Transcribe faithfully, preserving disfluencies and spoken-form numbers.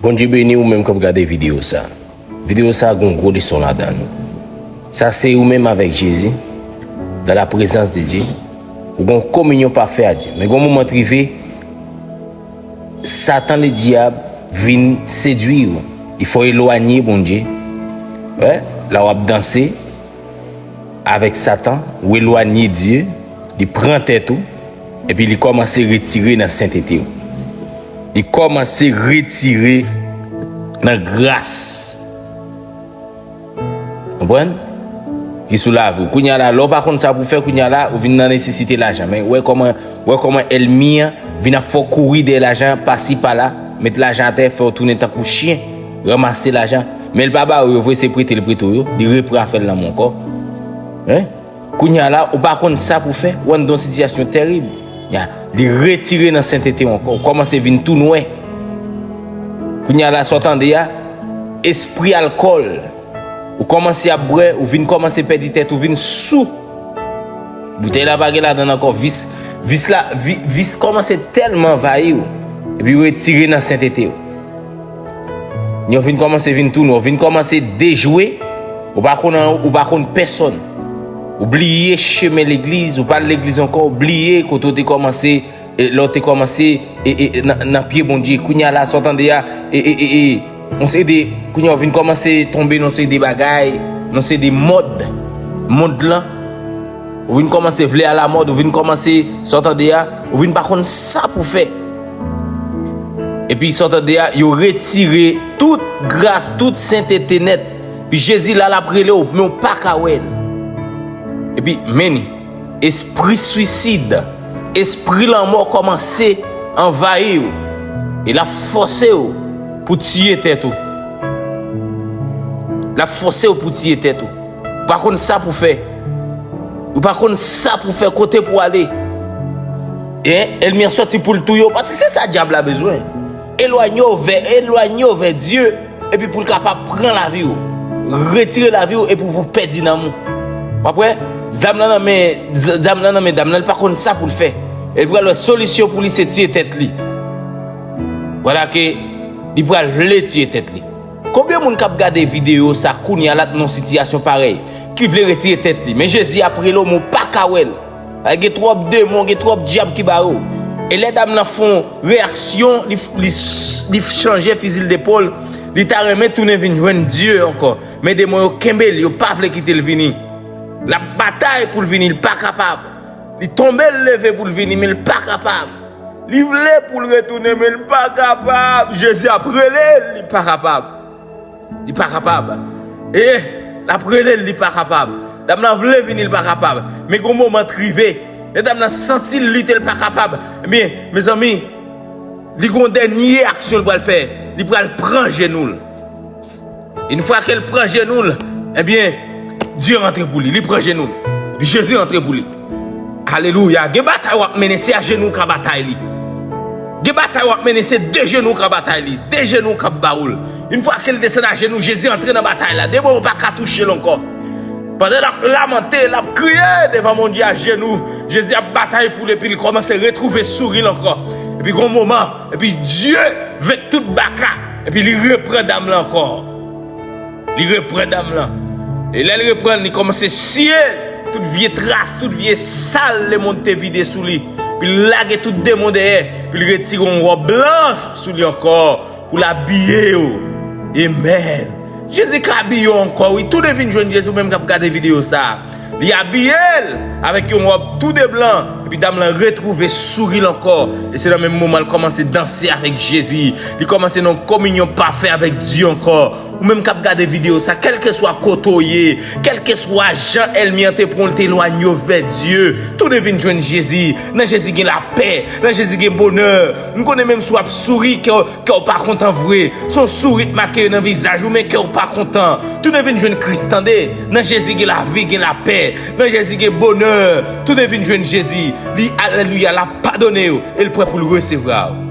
Bondye beni ou menm k ap gade videyo sa. Videyo sa gon gwo leson ladan l. Sa se ou menm avèk Jezi, dans la présence de Dieu. Ou gon kominyon pafè a Dye. Men gon moman t rive, Satan ledyab vin sedwi w. Li fè w elwanye Bondye. Wè, la w ap danse avèk Satan, ou elwanye Dye, li pran tèt ou, epi li kòmanse retire nan sentete w. Li kòmanse retire nan gras. Konprann? Ki sou lavi w. Kounye a la, lè w pa konn sa pou fè, kounye a la, ou vin nan nesesite lajan. Men wè kòman, wè kòman ènmi an vin ap fè w kouri dèyè lajan, pasi pala, met lajan atè, fè w tounen tankou chen, ranmase lajan. Men l pa ba ou yo vre, se prete l prete w yo, li repran afè l nan men w ankò. Hein? Kounye a la, ou pa konn sa pou fè, ou anndan yon sitiyasyon tèrib. Ya, li retire nan sentete w ankò, ou kòmanse vin tou nwè. Kounye a la, sa w tande a, espri alkòl. Ou kòmanse ap bwè, ou vin kòmanse pèdi tèt, ou vin sou. Boutèy la pa gen ladan l ankò, vis, vis la, vi-, vis kòmanse tèlman anvayi w, epi retire nan sentete w. Yo vin kòmanse vin tou nwè, ou vin kòmanse dejwe, ou pa konn, ou pa konn pèsòn. Ou bliye chemen legliz, ou pa al legliz ankò, ou bliye kote w te kòmanse, e, lè w te kòmanse, e, e, nan, nan pye Bondye. Kounye a la, sa w tande a, e, e, e, e, yon seri de, kounye a w vin kòmanse tonbe nan seri de bagay, nan seri de mòd, mond lan. Ou vin kòmanse vle alamòd, ou vin kòmanse, sa w tande a, ou vin pa konn sa pou fè. Epi sa w tande a, yo retire tout gras, tout sentete nèt. Epi Jezi la, l ap rele w, men w pa ka wè l. Epi, men ni, espri swisid, espri lanmò kòmanse anvayi w. E l ap fòse w pou tiye tèt ou. L ap fòse w pou tiye tèt ou. Ou pa konn sa pou fè. Ou pa konn sa pou fè, kote pou ale. E ènmi an sòti pou l touye w, paske se sa dyab la bezwen. Elwanye w vè, elwanye w vè Dye, epi pou l kapab pran lavi w. Retire lavi w, epi pou pèdi nanm ou. W ap wè, zam lan nan men, z-, zam lan nan men dam nan, li pa konn sa pou l fè. E l pral wè solisyon pou li se tiye tèt li. Vwala ke li pral vle tiye tèt li. Konbyen moun k ap gade videyo sa kounye a la t nan yon sitiyasyon parèy, ki vle retire tèt li? Men Jezi ap rele w, men w pa ka wè l. Gen twòp demon, gen twòp dyab ki bare w. E lè dam nan fè yon reyaksyon, li, li, li chanje fizi l depòl, li ta renmen tounen vin jwenn Dye ankò. Men demon yo kenbe l, yo pa vle kite l vini. L ap batay pou l vini, li pa kapab. Li tonbe, l leve pou l vini, men li pa kapab. Li vle pou l retounen, men li pa kapab. Jezi ap rele l, li pa kapab. Li pa kapab. E l ap rele l, li pa kapab. Dam nan vle vini, li pa kapab. Men gon moman t rive. Lè dam nan santi l lite, li pa kapab. Ebyen, mezanmi, li gon dènye aksyon l pral fè. Li pral pran jenou l. Yon fwa ke l pran jenou l, ebyen, Dye rantre pou li. Li pran jenou l. Epi Jezi rantre pou li. Alelouya. Gen batay w ap mennen, se ajenou w ka batay li. Gen batay w ap mennen, se de jenou w ka batay li. De jenou w k ap ba w l. Yon fwa ke l desann ajenou, Jezi antre nan batay la. Demon yo pa ka touche l ankò. Pandan l ap lamante, l ap kriye devan Bondye ajenou, Jezi ap batay pou li, epi li kòmanse retwouve souri l ankò. Epi gon moman, epi Dye venk tout baka, epi li repran dam lan ankò. Li repran dam lan. E lè l reprann, li kòmanse siye tout vye tras, tout vye sal lemonn te vide sou li. Epi l lage tout demon dèyè. Epi l retire yon wòb blanch sou li ankò pou l abiye yo. Amen. Jezi ka abiye w ankò, wi. Tounen vin jwenn Jezi, ou menm k ap gade videyo sa a. Li abiye l avèk yon wòb tou de blan, epi dam lan retwouve souri l ankò. E se nan menm moman l kòmanse danse avèk Jezi. Li kòmanse nan yon kominyon pafè avèk Dye ankò. Ou menm k ap gade videyo sa, kèlkeswa kote w ye, kèlkeswa jan ènmi an te pran w, l te elwanye w vè Dye, tounen vin jwenn Jezi. Nan Jezi gen lapè, nan Jezi gen bonè. M konnen menm si w ap souri, kè w Kè w pa kontan vre. Se yon souri k make nan vizaj ou, men kè w pa kontan. Tounen vin jwenn Kris, tande. Nan Jezi gen lavi, gen lapè. Nan Jezi gen bonè. Tounen vin jwenn Jezi. Li, alelouya, l ap padone w. E l prè pou l resevwa w.